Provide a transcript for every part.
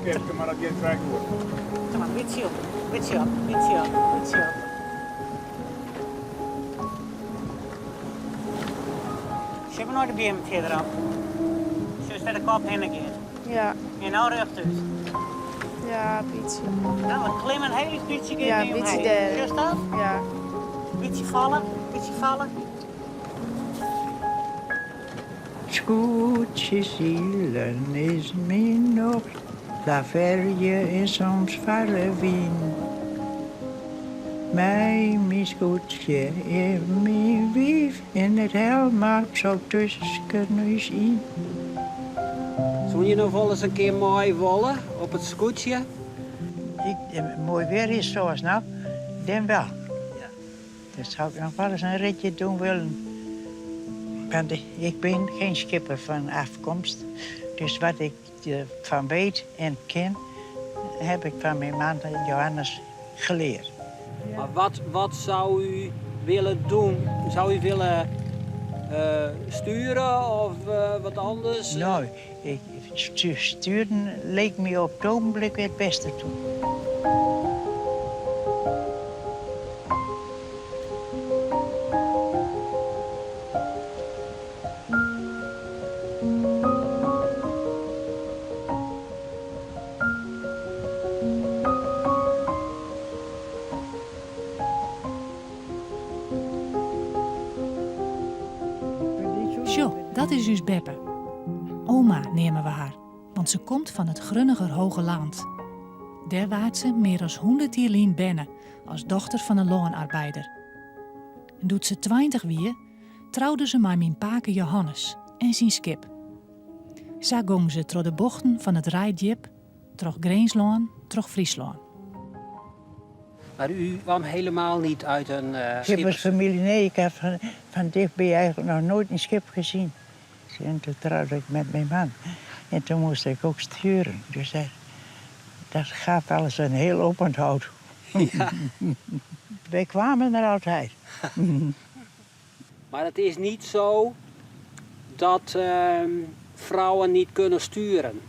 skipke, mar dat giet frij goed. Kom mar, bytsje op, bytsje op, bytsje op, bytsje op. Sjoch mar nei de beammen fierderop. Sjochst wêr de kop hinne giet. Ja. En no rjochtút. Ja, bytsje. No, we klimme in hiel lyts bytsje gean Ja, we bytsje omheech. dêr. Sjochst dat? Ja. Bytsje falle, bytsje falle. Skûtsjesilen is myn nocht, laverje en soms farre wyn. Mei myn skûtsje en myn wiif en it helmhout zo tusken ús yn. Soene je noch wolris in kear mei wolle op it skûtsje? Ik, moai weer is zoals nou, dan wel. Dan zou ik nog wel eens een ritje doen willen. Want ik ben geen schipper van afkomst. Dus wat ik van weet en ken, heb ik van mijn man Johannes geleerd. Maar wat zou u willen doen? Zou u willen sturen of wat anders? Nou, ik, sturen leek me op het ogenblik het beste toe. Sjoch, dat is ús beppe. Oma neame we har, want se komt fan it Grunneger Hogeland. Dêr waard se mear as hûndert jier lyn berne as dochter fan in lânarbeider. En doe't se 20 wie, troude se mei myn pake Johannes en syn skip. Sa gong se troch de bochten fan it Reitdjip, troch Grinslân, troch Fryslân. Maar u kwam helemaal niet uit een schippersfamilie? Nee, ik heb van dichtbij eigenlijk nog nooit een schip gezien. En toen trouwde ik met mijn man. En toen moest ik ook sturen. Dus dat gaf alles een heel oponthoud. Ja. Wij kwamen er altijd. Maar het is niet zo dat vrouwen niet kunnen sturen?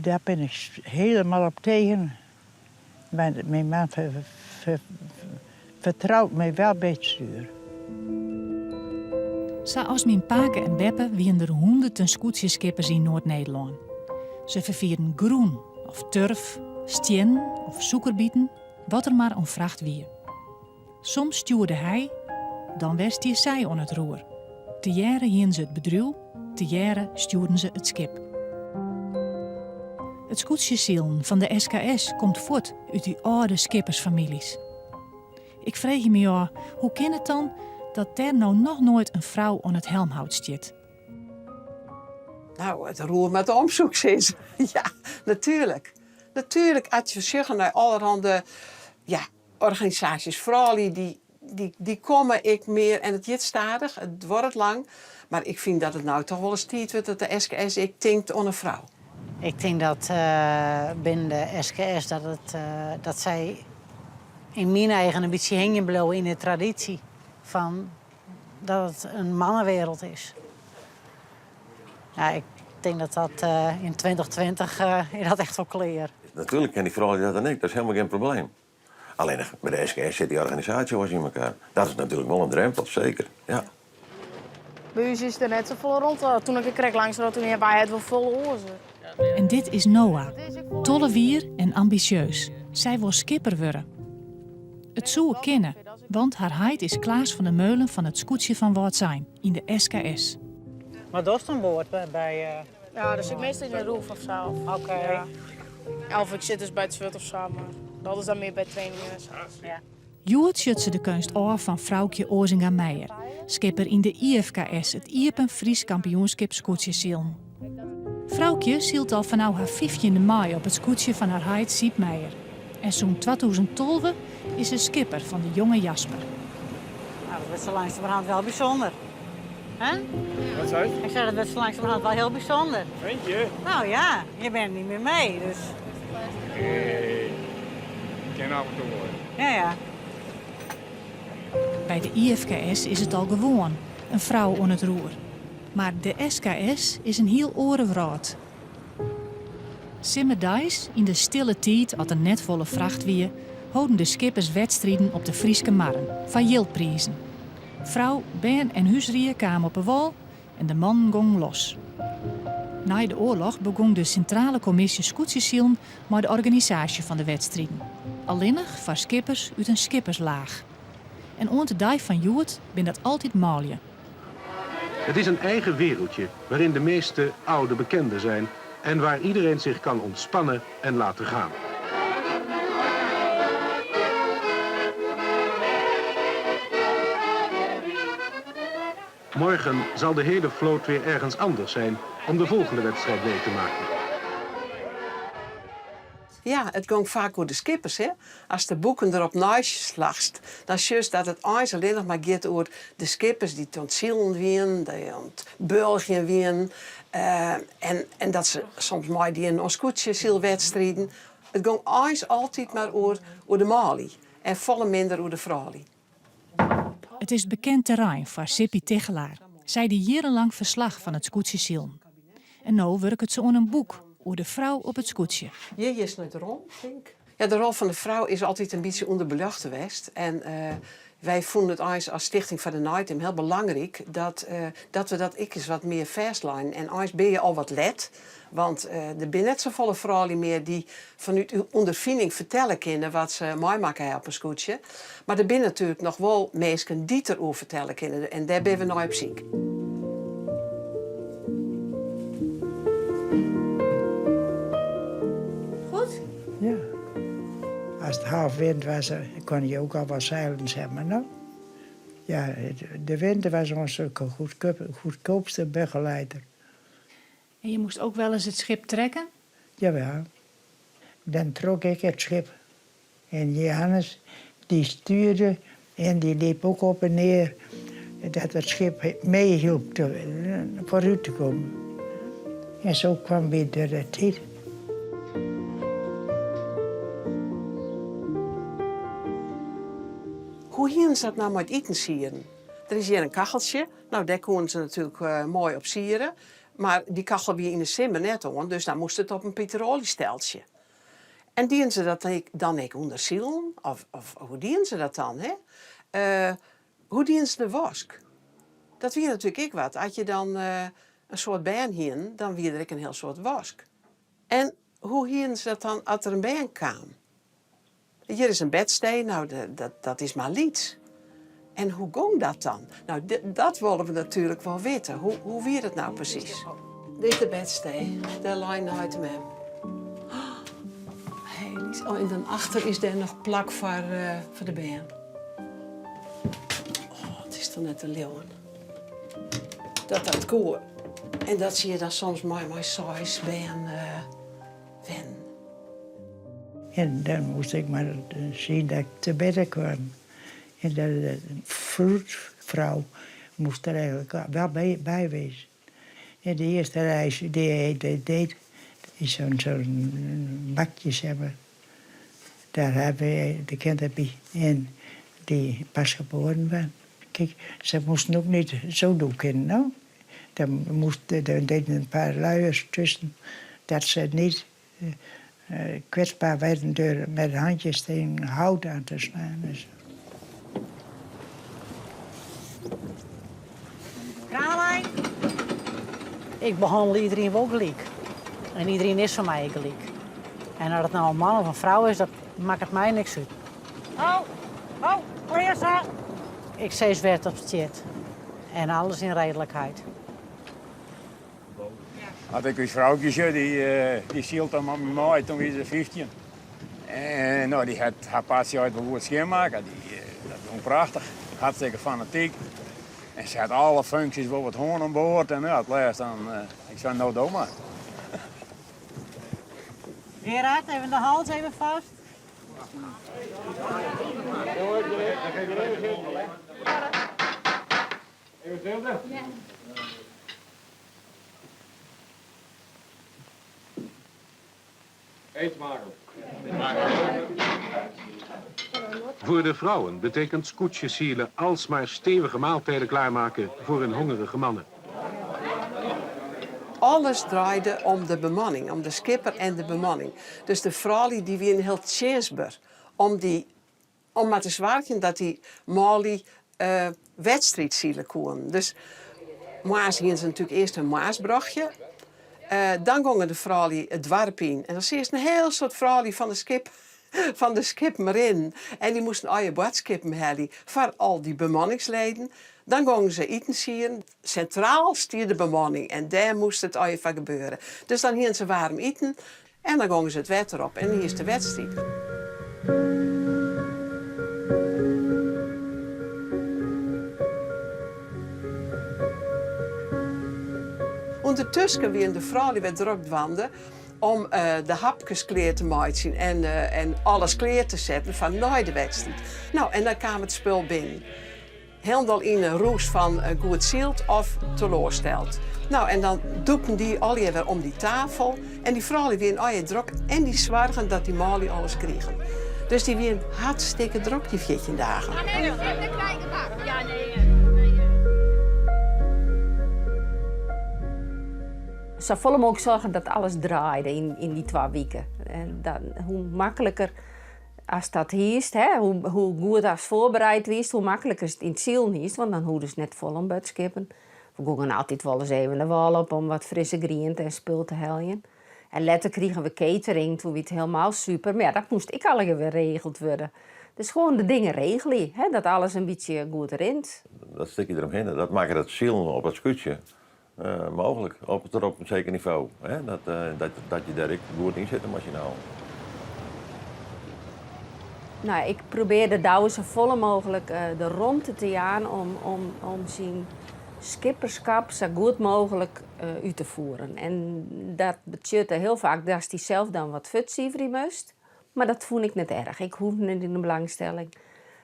Daar ben ik helemaal op tegen. Mijn man vertrouwt mij wel bij het stuur. Sa as myn pake en beppe wienen der hûnderten skûtsjeskippers yn Noard-Nederlân. Se ferfierden grûn of turf, stiennen of sûkerbiten, wat der mar oan fracht wie. Soms stjoerde hy, dan wer stie sy oan it roer. Tegearre hienen se it bedriuw, tegearre stjoerden se it skip. It skûtsjesilen fan de SKS komt fuort út dy âlde skippersfamyljes. Ik freegje my ôf, hoe kin it dan dat dêr no noch noait in frou oan it helmhout stiet? Nou, it roer moat om, soe ik sizze. Ja, natuerlik. Natuerlik, as je sjogge nei allerhande ja, organisaasjes, froulju dy komme ek mear en it giet stadich, it duorret lang, mar ik fyn dat it no toch wolris tiid wurdt dat de SKS ek tinkt oan in frou. Ik tink dat binnen de SKS dat, it, dat sy yn myn eagen in bytsje hingjen bliuwe yn de tradysje fan dat it in mannewereld is. Ja, ik tink dat dat yn 2020 is dat echt wol klear. Natuerlik kin dy froulju dat dan ek, dat is helemaal gjin probleem. Allinnich by de SKS sit dy organisaasje oars yn elkoar. Dat is natuerlik wol in drempel, seker. Ja. By ús is der net safolle romte. Toen ik krekt langs rûn, toen wie it wol folle oars. En dit is Noah, 12 jier en ambisjeus. Sy wol skipper wurde. It soe kinne, want har heit is Klaas van der Meulen fan it skûtsje fan Wâldsein yn de SKS. Wat dochst oan board by? Ja, dus ik meastal yn de roef of sa. Oké. Ja. Of ik sit dus by it swurd of sa, mar dat is dan mear by trainingen en sa. Ja. Hjoed sjocht se de keunst ôf fan Froukje Oazinga Meijer, skipper yn de IFKS, it Iepen Frysk Kampioenskip Skûtsjesilen. Froukje sylt al fanôf har fyftjinde mei op it skûtsje fan har heit Siep Meijer. En sûnt 2012 is se skipper fan de Jonge Jasper. Nou, dat wurdt sa langsumerhand wel bysûnder. Hè? Wat sei Ik sei dat wurdt sa langsumerhand wel hiel bysûnder. Vind je? Nou ja, je bent niet meer mee, dus. Nee, ik ken af en toe wol. Ja. By de IFKS is it al gewoan, in frou oan it roer. Mar de SKS is in hiel oare wrâld. Simmerdeis, yn de stille tiid as der net folle fracht wie, holden de skippers wedstriden op de Fryske marren foar jildprizen. Frou, bern en húsrie kamen op 'e wâl en de mannen gongen los. Nei de oarloch begûn de Sintrale Kommisje Skûtsjesilen mei de organisaasje fan de wedstriden, allinnich foar skippers út in skipperslaach. En oant de dei fan hjoed binne dat altyd manlju. Het is een eigen wereldje waarin de meeste oude bekenden zijn en waar iedereen zich kan ontspannen en laten gaan. Morgen zal de hele vloot weer ergens anders zijn om de volgende wedstrijd mee te maken. Ja, it gong faak oer de skippers, hè. Ast de boeken derop neislachst, dan sjochst dat it eins allinnich mar giet oer de skippers dy't oan it silen wienen, dy't oan it bealgjen wienen en, en dat se soms meidienen oan skûtsjesylwedstriden. It gong eins altyd mar oer, oer de manlju en folle minder oer de froulju. It is bekend terrein foar Sippy Tigchelaar. Sy die jierrenlang ferslach fan it skûtsjesilen. En no wurket se oan in boek oer de frou op it skûtsje. Hjir is net rol, tink. Ja, de rol fan de frou is altyd in bytsje ûnderbeljochte west. En wy fûnen it eins as Stichting foar de Neiteam hiel belangryk dat, dat we dat ek ris wat mear fêstleinen. En eins binne je al wat let, want der binne net safolle froulju mear dy't fanút ûnderfining fertelle kinne wat se meimakke ha op in skûtsje. Mar der binne natuerlik noch wol minsken dy't deroer fertelle kinne en dêr binne we nei op syk. Goed? Ja. As it half wind was, kon je ook al wat zeilen, zeg maar. No? Ja, de wind was onze goedkoopste begeleider. En je moest ook wel eens het schip trekken? Jawel. Dan trok ik het schip. En Johannes die stuurde en die liep ook op en neer dat het schip meehielp te, vooruit te komen. En zo kwam weer de tijd. Hoe hienen se dat no mei it itensieden? Der is hjir in kacheltsje. No, dêr koenen se natuerlik moai op siede. Mar dy kachel wie yn de simmer net oan, dus dan moast it op in petroaljesteltsje. En dienen se dat dan ek ûnder silen? Of, of hoe dienen se dat dan? Hè? Hoe dienen se de wask? Dat wie natuerlik ek wat. As je dan in soad bern hienen, dan wie der ek in hiel soad wask. En hoe hienen se dat dan as der in bern kaam? Hjir is in bedstee, no dat is mar lyts. En hoe gong dat dan? No, dat wolle we natuerlik wol witte. Hoe, hoe wie dat no presys? Dit is de bedstee, dêr lei heit en mem. Oh, en dan achter is dêr noch plak foar, foar de bern. Oh, it is toch net te leauwen dat dat koe. En dat se hjir dan soms mei, mei seis bern wennen. En dan moast ik mar sjen dat ik te bêd kwam. En de vroedvrouw moest er eigenlijk wel bij wezen. En de eerste reis die hij deed, is zo'n zo'n bakje, zeg maar. Daar hebben we de kinderen bij in die pas geboren waren. Kijk, ze moesten ook niet zo doen kunnen, no? Daar, moest, daar deden een paar luiers tussen, dat ze niet kwetsbaar werden door met handjes tegen hout aan te slaan. En zo. Caroline? Ik behannel iedereen wol gelyk. En iedereen is foar my gelyk. En oft it no in man of in frou is, dat makket my niks út. Oh, oh, Clarissa! Ik sis wêr't op stiet. En alles yn reedlikheid. As ik ús froukje sjoch, dy, dy sylt dan mei my mei, toen wie se 15. En no, dy hat har partsje altyd wol goed skjinmakke. Dy, dat gong prachtich. Hartstikke fanatyk. En se hat alle funksjes wol wat hân oan board. En ja, it lêst dan, ik sei, no do mar. Gerard, even de hals even vast. Eet smakelijk. Voor de vrouwen betekent skûtsjesilen alsmaar stevige maaltijden klaarmaken voor hun hongerige mannen. Alles draaide om de bemanning, om de skipper en de bemanning. Dus de froulju dy wiene hiel tsjinstber om dy om mar te soargjen dat dy manlju wedstriid sile koenen. Dus moarns hiene se natuerlik earst in moarnsbrochje. Dan gongen de froulju it doarp yn en dan seachst in hiel soad froulju fan de skip fan de skippen rinnen en dy moasten allegear boadskippen helje foar al dy bemanningsleden. Dan gongen se itensieden. Sintraal stie de bemanning en dêr moast it allegear foar gebeure. Dus dan hiene se waarm iten en dan gongen se it wetter op en dan hiest de wedstriid. Undertusken wiene de froulju wer drok dwaande om de hapkes klear te meitsjen en alles klear te setten foar nei de wedstriid. No, en dan kaam it spul binnen. Hielendal yn in rûs fan goed syld of teloarsteld. No, en dan dûkten dy allegear wer om dy tafel. En dy froulju wienen allegear drok en dy soargen dat dy manlju alles krigen. Dus dy wienen hartstikke drok dy 14 dagen. Safolle mooglik soarge dat alles draaide yn dy twa wiken. En dan, hoe makliker ast dat hiest, hè, hoe goed ast foarbereid wiest, hoe makliker ast it yn it silen hiest, want dan hoegdest net folle om boadskippen. We gongen altyd wolris even de wâl op om wat frisse griente en spul te heljen. En letter krigen we catering, toen wie it helemaal super. Mar ja, dat moast ek allegear wer regeld wurde. Dus gewoan de dingen regelje, hè, dat alles in bytsje goed rint. Dat stikje deromhinne, dat makket it silen op it skûtsje mooglik, op it op in seker nivo. Hè? Dat, dat, dat je dêr ek goed yn sitte masinaal. Nou, ik probearje Douwe safolle mooglik de romte te jaan om syn skipperskap sa goed mooglik út te fieren. En dat betsjutte hiel faak datst dysels dan wat fuortsiverje moast. Mar dat fûn ik net erch. Ik hoech net yn de belangstelling.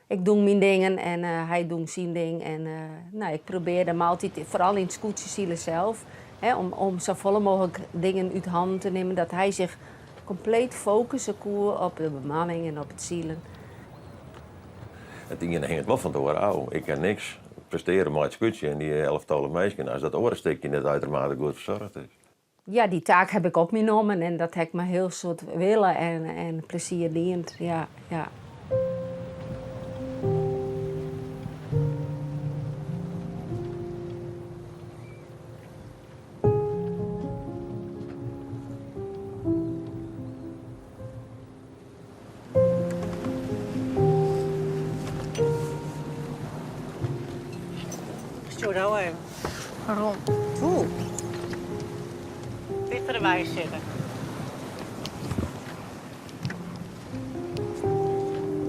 Ik doe myn dingen en hy doet syn ding. En nou, ik probearje him altyd, foaral yn it skûtsjesilen sels, hè, om safolle mooglik dingen út hannen te nimmen, dat hy sich kompleet fokusse koe op de bemanning en op it silen. It iene hinget wol fan it oare ôf. Ik kin niks prestearje mei it skûtsje en dy 11, 12 minsken as dat oare stikje net uitermate goed fersoarge is. Ja, dy taak ha ik op my nommen en dat ha ik mei hiel soad wille en plezier dien. Ja, ja. Stjoer nou even. Waarom? Oeh. Tichter derby sitte.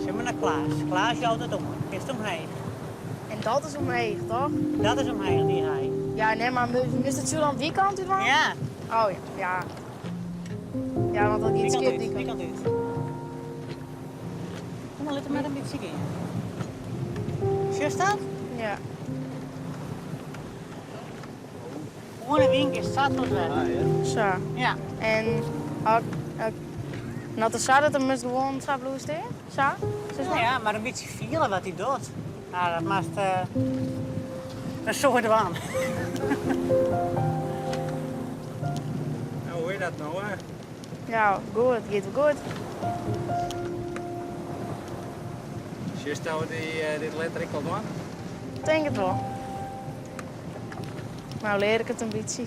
Sjoch mar nei Klaas. Klaas jout it oan. Kinst omheech. En dat is omheech, toch? Dat is omheech, dy hy. Ja, nee, mar moast it dan dy kant út dwaan? Ja. Oh ja, ja. Ja, want dan giet it skip dy kant út. Kom mar, lit him mar in bytsje gean. Sjochst dat? Ja. Oan de wyn is sa troch it wetter. Sa. Ja. En as it sa dat dan moatst gewoan sa bliuwe stean? Sa? Sis mar. Ja, mar in bytsje fiele wat hy docht. No, dat moatst in soad dwaan. Nou, hoe is dat no, hè? Ja, goed. Giet wol goed. Sjochst dat we dit letter ek al dwaan? Tink it wol. No lear ik it in bytsje.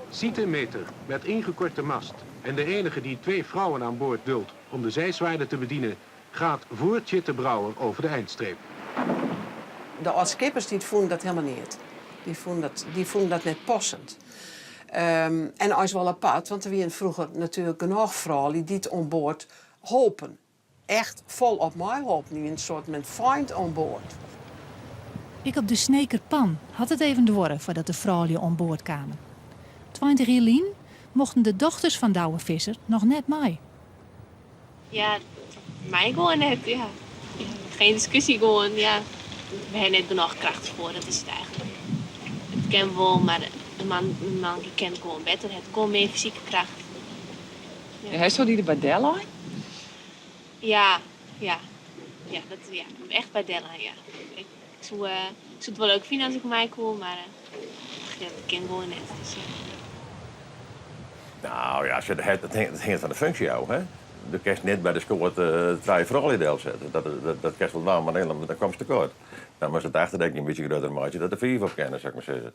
Siete Meter met ingekorte mast en de enige die twee vrouwen aan boord duldt om de zijzwaarden te bedienen, gaat voor Tjitte Brouwer over de eindstreep. De âld-skippers dy fûnen dat helemaal neat. Dy fûnen dat, dy fûnen dat net passend. En eins wol apart, want der wiene froeger natuerlik genôch froulju dy't oan board holpen. Echt folop meiholpen, in soart men feint oan board. Ek op de Sneker Pan hat it even duorre foardat de froulju oan board kamen. 20 jier lyn mochten de dochters fan Douwe Visser noch net mei. Ja, mei gewoan net, ja. Geen discussie gewoan, ja. We ha net genôch kracht foar, dat is it eigentlik. It kin wol, mar De man, de man dy kin it gewoan better, hat gewoan mear fysike kracht. Ja. Hasto dy derby dellein? Ja, ja. Ja, dat, ja, echt by dellein, ja. Ik soe, ik soe it wol leuk fine as ik mei koe, mar ja, dat kin gewoan net. Dus, Nou ja, it hinget fan de funksje ôf. Hè? Do kinst net by de skoat trije froulju delsette. Dat kinst wol dwaan, mar dan komst tekoart. Dan moatst it achterdek in bytsje grutter meitsje dat der fiif op kinne, sil ik mar sizze.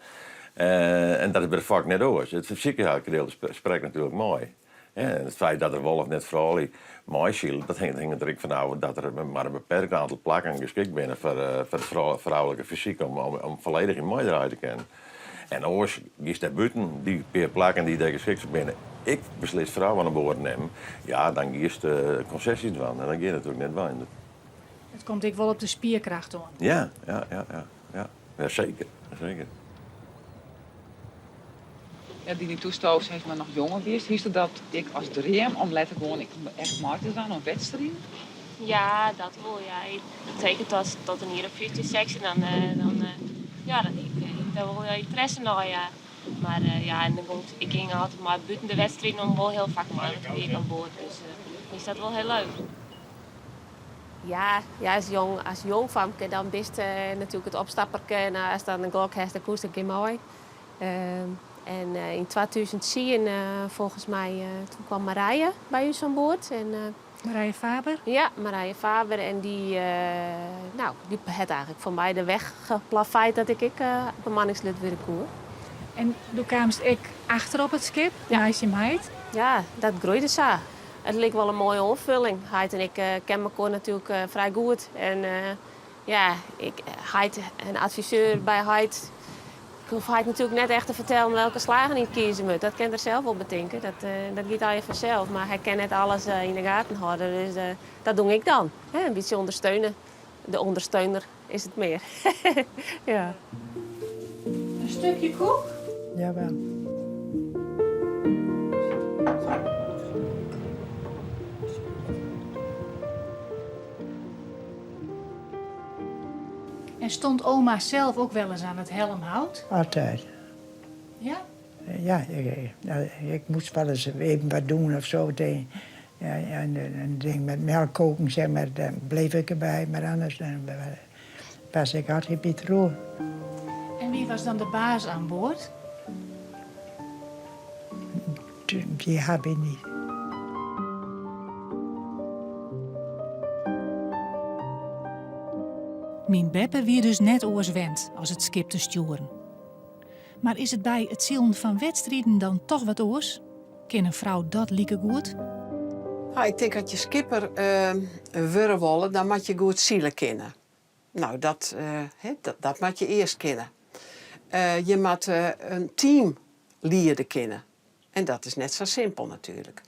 En dat is by de fok net oars. It fysike gedeelte sprekt natuerlik mei. En it feit dat der wol of net froulju meisile, dat hinget der ek fan ôf dat der mar in beperkt oantal plakken geskikt binne foar it froulike fysyk om folledich yn meidraaie te kinnen. En oars giest dêr bûten dy pear plakken dy't dêr geskikt foar binne, ek beslist frouwen oan board nimmen, ja, dan giest konsesjes dwaan en dat gean je natuerlik net dwaan. It komt ek wol op de spierkracht oan. Ja, ja, ja, ja, ja. Ja, seker, seker. Ja, Diny, doe'tsto sis mar noch jonger wiest, hiesto dat ek as dream om letter gewoan ek echt mei te dwaan oan wedstriden? Ja, dat wol, ja. Seker tot in jier of 15, 16, dan, dan, ja, dan hie ik dêr wol ynteresse nei, ja. Mar ja, en dan gong ik gyng altyd mei bûten de wedstriden om wol hiel faak mei, want dan wie ik oan board, dus is dat wol hiel leuk. Ja, ja, as jong, as jong famke dan bist natuerlik it opstapperke en ast dan in gelok hast, dan koest in kear mei. En yn 2010 folgens my, toen kwam Marije by ús oan board. En, Marije Faber? Ja, Marije Faber. En dy, nou, dy hat eigentlik foar my de weg geplaveid dat ik ek bemanningslid wurde koe. En doe kaamst ek achter op it skip, neist dyn heit? Ja, dat groeide sa. It like wol in moaie oanfulling. Heit en ik kenne mekoar natuerlik frij goed. En ja, ik, heit, in adviseur by heit. Ik hoech heit natuerlik net echt te fertellen welke slagen hy kieze moat. Dat kin er sels wol betinke. Dat, dat giet allegear fansels. Mar hy kin net alles yn de gaten hâlde. Dus dat doch ik dan. Hè, in bytsje ûndersteune. De ûndersteuner is it mear. Ja. In stikje koek? Jawel. En stond oma zelf ook wel eens aan het helmhout? Altijd. Ja? Ja, ik moest wel eens even wat doen of zo. Ja, en een ding met melk koken, zeg maar, dan bleef ik erbij. Maar anders dan was ik altijd bij het roer. En wie was dan de baas aan boord? Die heb ik niet. Myn beppe wie dus net oars wend as it skip te stjoeren. Mar is it by it silen fan wedstriden dan toch wat oars? Kin in frou dat likegoed? Nou, ik tink as je skipper wurde wolle, dan moat je goed sile kinne. Nou, dat, dat, dat moat je earst kinne. Je moatte in team liede kinne. En dat is net sa simpel natuerlik.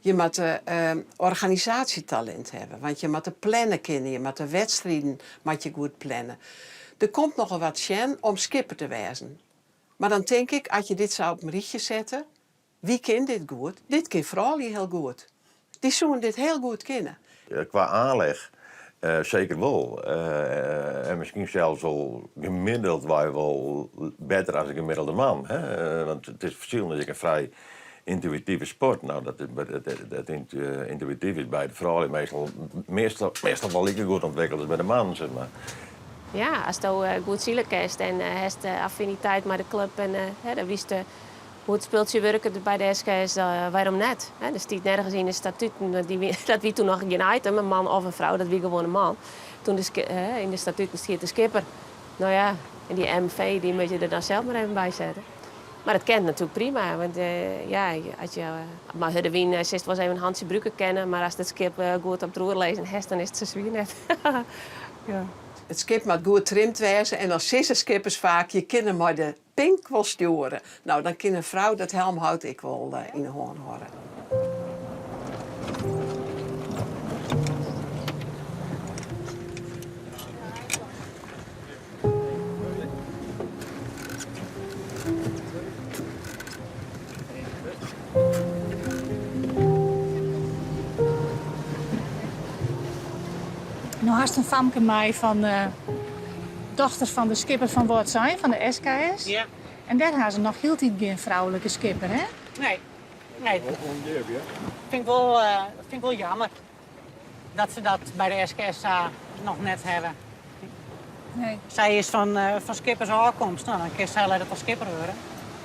Je moatte organisaasjetalint hawwe, want je moatte planne kinne, je moatte wedstriden moat je goed planne. Der komt nochal wat sjen om skipper te wêzen. Mar dan tink ik, as je dit sa op in rychje sette, wie kin dit goed? Dit kin froulju hiel goed. Dy soene dit hiel goed kinne. Kwa aanleg seker wol. En miskien sels wol gemiddeld wy wol better as de gemiddelde man. Hè? Want it is silen is ek in frij yntuïtive sport. Nou, dat, dat yntuïtyf is by de froulju meastal, meastal, meastal wol like goed ûntwikkele as by de mannen, sis mar. Ja, asto goed sile kinst en hast affiniteit mei de klup en dan witst hoe't it spultsje wurket by de SKS, wêrom net? Der stiet nergens yn de statuten, dat wie toen noch gjin item, in man of in frou, dat wie gewoan in man. Toen de, yn de statuten stiet de skipper. No ja, en dy MV dy moat je der dan sels mar even by sette. Mar dat kin natuerlik prima, want ja, as je mei hurde wyn silst wolris even in hantsje brûke kinne, mar ast it skip goed op it roer lizzen hast, dan is it sa swier net. Ja. It skip moat goed trimd wêze en dan sizze skippers faak, je kinne mei de pink wol stjoere. No, dan kin in frou dat helmhout ek wol yn 'e hân hâlde. No hast in famke mei fan dochter fan de skipper fan Wâldsein, fan de SKS. Ja. En dêr ha se noch hieltyd gjin froulike skipper, hè? Nee. Nee. Fyn ik wol, fyn ik wol jammer dat se dat by de SKS sa noch net hawwe. Nee. Sy is fan, fan skippers ôfkomst, no, dan kin sy letter toch skipper wurde.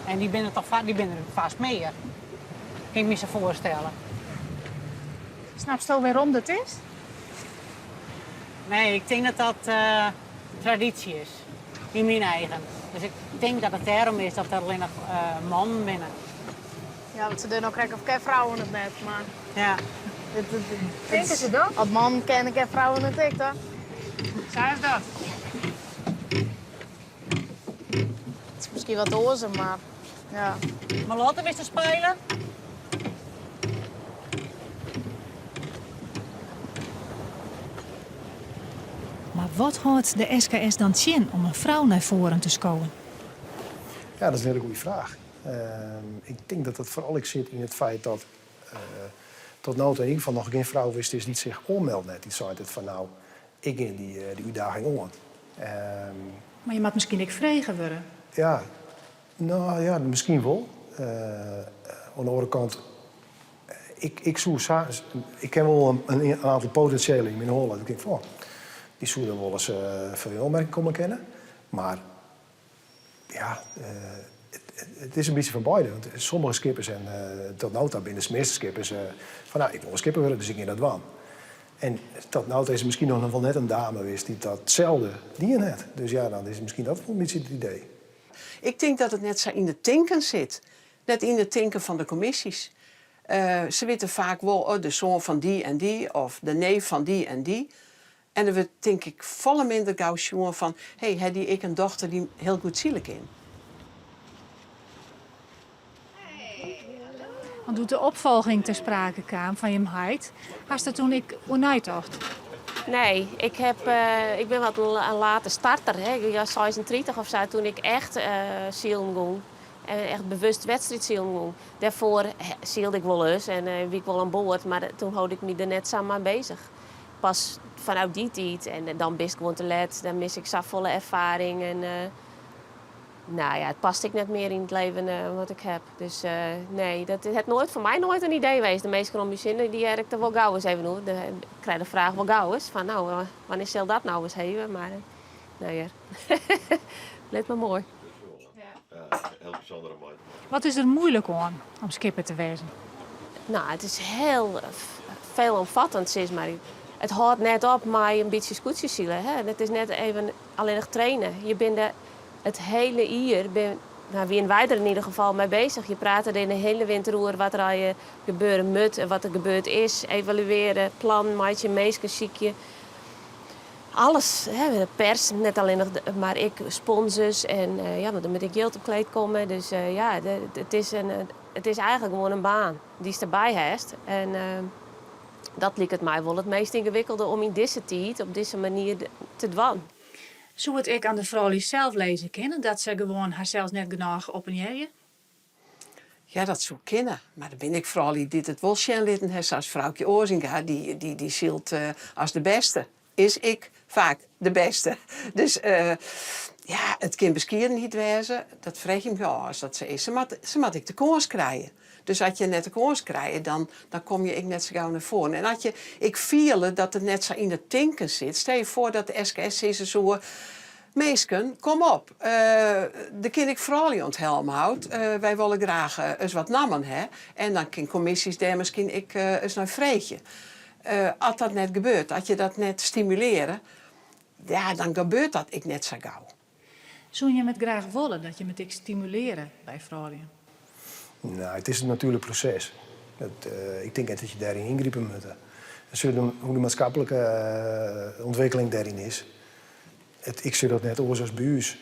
En dy binne toch dy binne der fêst mear. Kin ik my sa foarstelle. Snapsto wêrom dat is? Nee, ik tink dat dat tradysje is. Yn myn eigen. Dus ik tink dat it dêrom is dat der allinnich mannen binne. Ja, want se dogge no krekt of ken frouwen it net, mar. Ja. Tinke se dat? As mannen kinne, ken frouwen it ek, toch? Sa is dat. It is miskien wat oars, mar ja. Marlotte, wist te spelen? Mar wat hâldt de SKS dan tsjin om in frou nei foaren te skowen? Ja, dat is in hiele goede fraach. Ik tink dat dat foaral ek sit yn it feit dat tot no ta yn ieder gefal noch gjin frou west is dy't sich oanmelden hat. Dy't seit hat fan no, ik gean dy útdaging oan. Mar je moat miskien ek frege wurde. Ja, no ja, miskien wol. Oan de oare kant, ik, ik soe sa, ik ken wol in oantal potinsjele yn myn holle. Dat ik tink fan, oh, dy soe der wolris foar yn oanmerking komme kinne. Mar ja, it is in bytsje fan beide. Want sommige skippers, en tot no ta binne de measte skippers fan, no, ik wol skipper wurde, dus ik gean dat dwaan. En tot no ta is der miskien noch wol net in dame west dy't datselde dien hat. Dus ja, dan is miskien dat wol in bytsje it idee. Ik tink dat it net sa yn it tinken sit. Net yn it tinken fan de kommisjes. Se witte faak wol, oh, de soan fan dy en dy of de neef fan dy en dy. En der wurdt tink ik folle minder gau sjoen fan, hé, hat dy ek in dochter dy't hiel goed sile kin? Want doe't de opfolging ter sprake kaam fan jim heit, hast der toen ek oer neitocht? Nee, ik, heb, ik bin wat in late starter. Hè. Ik was 36 of sa toen ik echt silen gong. En echt bewust wedstriidsilen gong. Dêrfoar sylde ik wolris en wie ik wol oan board, mar toen hold ik my der net sa mei beuzich. Pas fanôf dy tiid en dan bist gewoan te let, dan mis ik safolle erfaring en nou ja, it past ek net mear yn it leven wat ik ha. Dus nee, dat hat noait foar my noait in idee west. De minsken om ús hinne, dy hear ik der wol gau ris even oer. Ik krij de fraach wol gau ris fan no, wannear sil dat no ris heve? Mar nee hear, lit mar moai. Wat is der muoilik oan om skipper te wêzen? No, it is hiel veelomvattend, sis mar. It hâldt net op mei in bytsje skûtsjesile. Hè? It is net even allinnich traine. Je binne it hiele jier, bin, no, wiene wy der yn ieder gefal mei beuzich. Je prate der de hiele winter oer wat der allegear gebeure moat en wat der gebeurd is. Evaluearje, plannen meitsje, minsken sykje. Alles, hè, de pers, net allinnich, mar ek sponsors en ja, want der moat ek jild op kleed komme. Dus ja, it is, in, it is eigentlik gewoan in baan dy'tst derby hast. En dat liket my wol it meast yngewikkelde om yn dizze tiid op dizze manier te dwaan. Soe it ek oan de froulju sels lizze kinne dat se gewoan harsels net genôch oppenearje? Ja, dat soe kinne. Mar der binne ek froulju dy't it wol sjen litten ha, sa as Froukje Oazinga, dy, dy, dy sylt as de bêste. Is ek faak de bêste. Dus ja, it kin beskiedenheid wêze. Dat freegje ik my ôf as dat sa is. Se moat, se moat ek de kâns krije. Dus as je net de kâns krije, dan, dan komme je ek net sa gau nei foaren. En as je ek fiele dat it net sa yn it tinken sit, stel je foar dat de SKS sizze soe, Minsken, kom op. Der kin ek froulju oan it helm houd. Wy wolle graach ris wat nammen ha. En dan kin kommisjes dêr miskien ek ris nei freegje. As dat net gebeurt, as je dat net stimulearje, ja, dan gebeurt dat ek net sa gau. Soene jim it graach wolle dat jim it ek stimulearje by froulju? No, it is in natuerlik proses. Ik tink net dat je dêryn yngripe moatte. Hoe't de maatskiplike ûntwikkeling dêryn is. Ik sjoch dat net oars as by ús.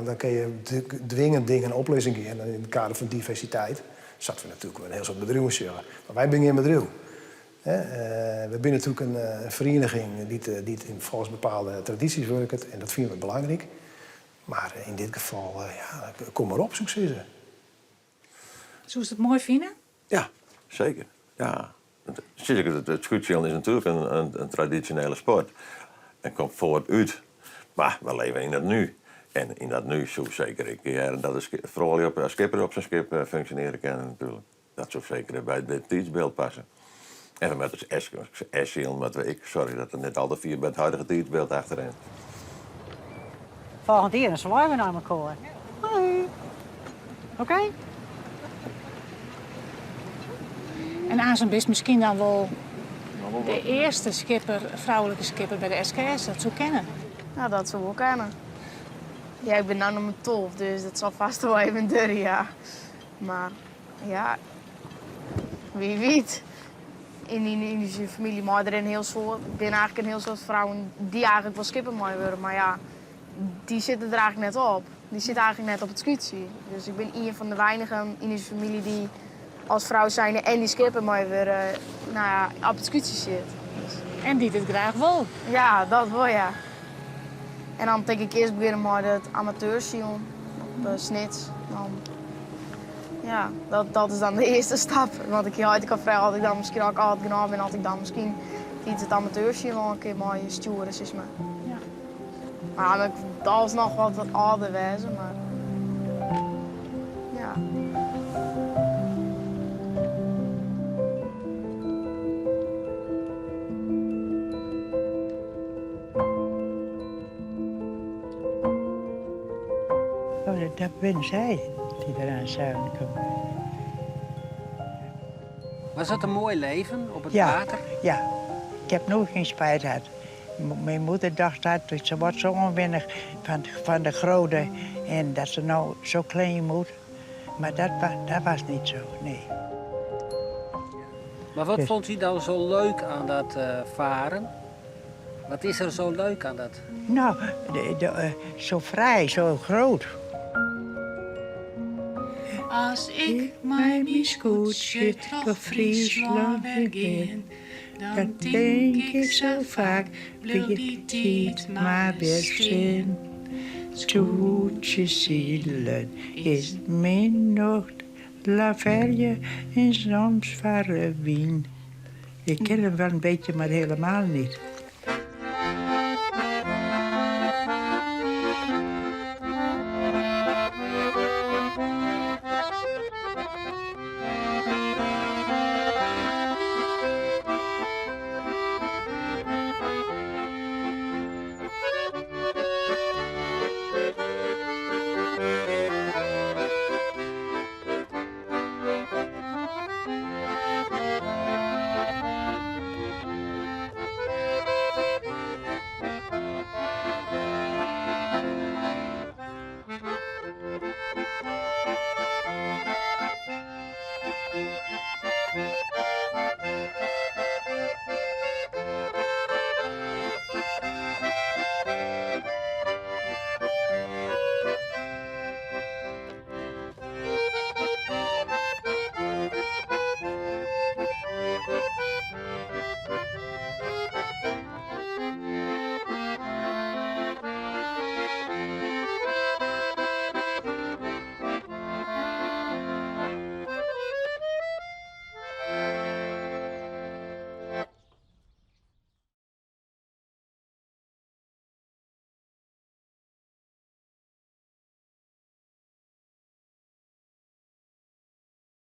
Dan kinne je dwingend dingen oplizzen gean yn it kader fan diversiteit, sa't we natuerlik in hiel soad bedriuwen sjogge. Mar wy binne gjin bedriuw. Wy binne natuerlik in ferieniging dy't folgens bepaalde tradysjes wurket en dat fine we belangryk. Mar yn dit gefal, ja, kom mar op, soe ik sizze. Soest it moai fine? Ja, seker. Ja. It skûtsjesilen is natuerlik in tradisjonele sport en komt foart út. Mar we leve yn it nu. En yn dat nu soe seker ek hearre dat de froulju op, as skipper op sa'n skip funksjonearje kinne natuerlik. Dat soe seker by it tiidsbyld passe. En we moatte as S-silen moatte we ek soargje dat it net al te fier by it huidige tiidsbyld achterrint. Folgjend jier dan swaaie we nei mekoar. Hoi. Oké? En aanst bist miskien dan wol de earste skipper, froulike skipper by de SKS. Dat soe kinne. Nou, dat soe wol kinne. Ja, ik bin no noch mar 12, dus dat sil fêst wol even duorje, ja. Mar ja, wa wit. Yn yn ús famylje mei der in hiel soad, binne eigentlik in hiel soad frouwen dy't eigentlik wol skipper meie wurde, mar ja, dy sitte der eigentlik net op. Dy sitte eigentlik net op it skûtsje. Dus ik bin ien fan de weinigen yn ús famylje dy't as frou zijnde en dy skipper mei wurde, no ja, op it skûtsje sit. Dus. En dy't it graach wol. Ja, dat wol ja. En dan tink ik earst begjinne mei it amateursilen op Snits. Dan, ja, dat is dan de earste stap. Want ik hie heit ek al frege oft ik dan miskien as ik âld genôch bin, oft ik dan miskien tidens it amateursilen al in kear mei stjoere, sis mar. Ja. Mar dan moat ik alsnoch wat âlder wêze, mar ja. Oh, dat binne sy dy't deraan zouden komme. Was dat in moai leven op it Ja, water? ja. Ik heb nooit geen spijt gehad. Mijn moeder dacht dat ze wordt zo onwennig van de grote en dat ze nou zo klein moet. Maar dat was niet zo, nee. Maar wat Dus- vond u dan zo leuk aan dat varen? Wat is er zo leuk aan dat? Nou, zo vrij, zo groot. As ik mei myn skûtsje troch Fryslân wer gean, dan tink ik sa faak, bliuw dy tiid mar wer stean. Skûtsjesilen is myn nocht, laverje en soms farre wyn. Ik ken hem wel een beetje, maar helemaal niet.